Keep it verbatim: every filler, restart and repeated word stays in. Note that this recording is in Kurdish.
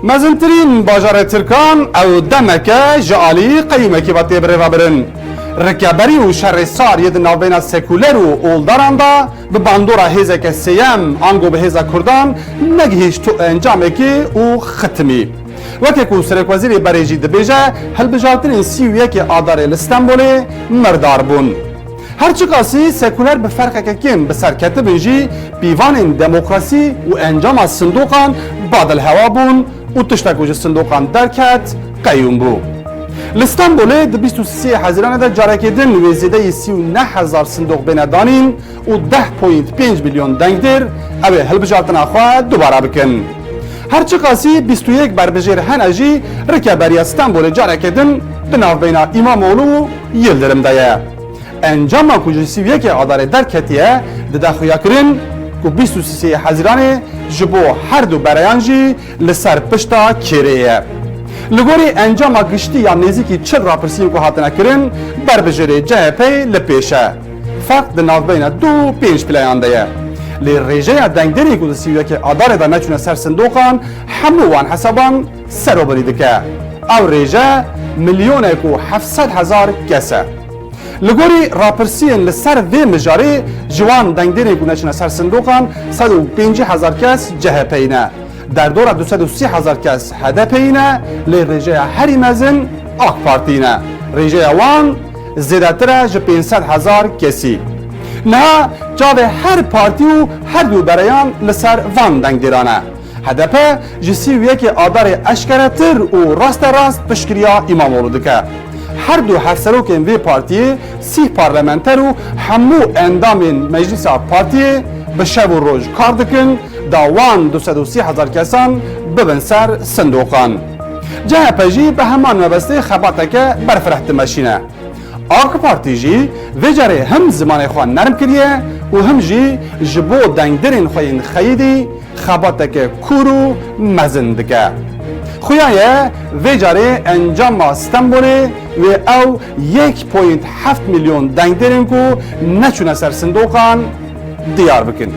Mezintirîn bajarê Tirkan ew demeke ji alî qeyûmekî ve tê birêvebirin. Rikeberî û şerê sar yê di navbeyna sekuler û oldaran de bi bandora hêzeke sêyem ango bi hêza Kurdan negihîşt tu encamekê û xitimî. Weke ku Serokwezîrê berê jî dibêje, hilbijartinên sî û yekê Adarê li Stenbolê mirdar bûn. Her çiqasî sekuler bi ferqeke kêm bi ser ketibin jî, pîvanên demokrasî û encama sindoqan badilhewa bûn û tiştek ku ji sindoqan derket qeyûm bû. Li Stenbolê di bîst û sê Hezîranê de carekê din wê zêdeyî sî û neh hezar sindoq bêne danîn û deh point pênc milyon dengdêr ew ê hilbijartina xwe dubare bikin. Her çiqasî bîst û yek berbijêr hene jî, rikeberiya Stenbolê carekê din di navbeyna Îmamoğlu û Yildirim de ye. Encama ku ji sî û yekê Adarê derketiye, dide xuyakirin ku bîst û sê Hezîranê ji bo her du bereyan jî li ser pişta kêrê ye. Li gorî encama giştî ya nêzîkî çil rapirsiyên ku hatine kirin, berbijêrê C H P li pêş e. Ferq di navbeyna du û pênc pileyan de ye. Lê rêjeya dengdêrên ku di sî û yekê Adarê de neçûne ser sindoqan, hemû wan hesaban serobirî dike. Ew rêje milyonek û heft sed hezar kes e. Li gorî rapirsiyên li ser vê mijarê, ji wan dengdêrên ku neçine ser sindoqan, sed û pêncî hezar kes C H P'yî ne. Derdora du sed û sî hezar kes H D P'yî ne, lê rêjeya herî mezin AK Partî ne. Rêjeya wan zêdetir e ji pênc sed hezar kesî. Niha çavê her partî û her du bereyan li ser van dengdêran e. H D P ji sî û yekê Adarê eşkeretir û rasterast piştgiriya Îmamoğlu dike. Her du hevserokên vê partiyê, sîh parlamenter û hemû endamên meclîsa partiyê bi şev û roj kar dikin, da wan du sed û sî hezar kesan bibin ser sindoqan. C H P jî bi heman mebestê xebateke berfireh dimeşîne. AK Partî jî vê carê him zimanê xwe nerm kiriye û him jî ji bo dengdêrên xwe yên xeyidî xebateke kûr û mezin dike. Xuya ye vê carê encama Stenbolê wê ew yek point heft milyon dengdêrên ku neçûne ser sindoqan diyar bikin.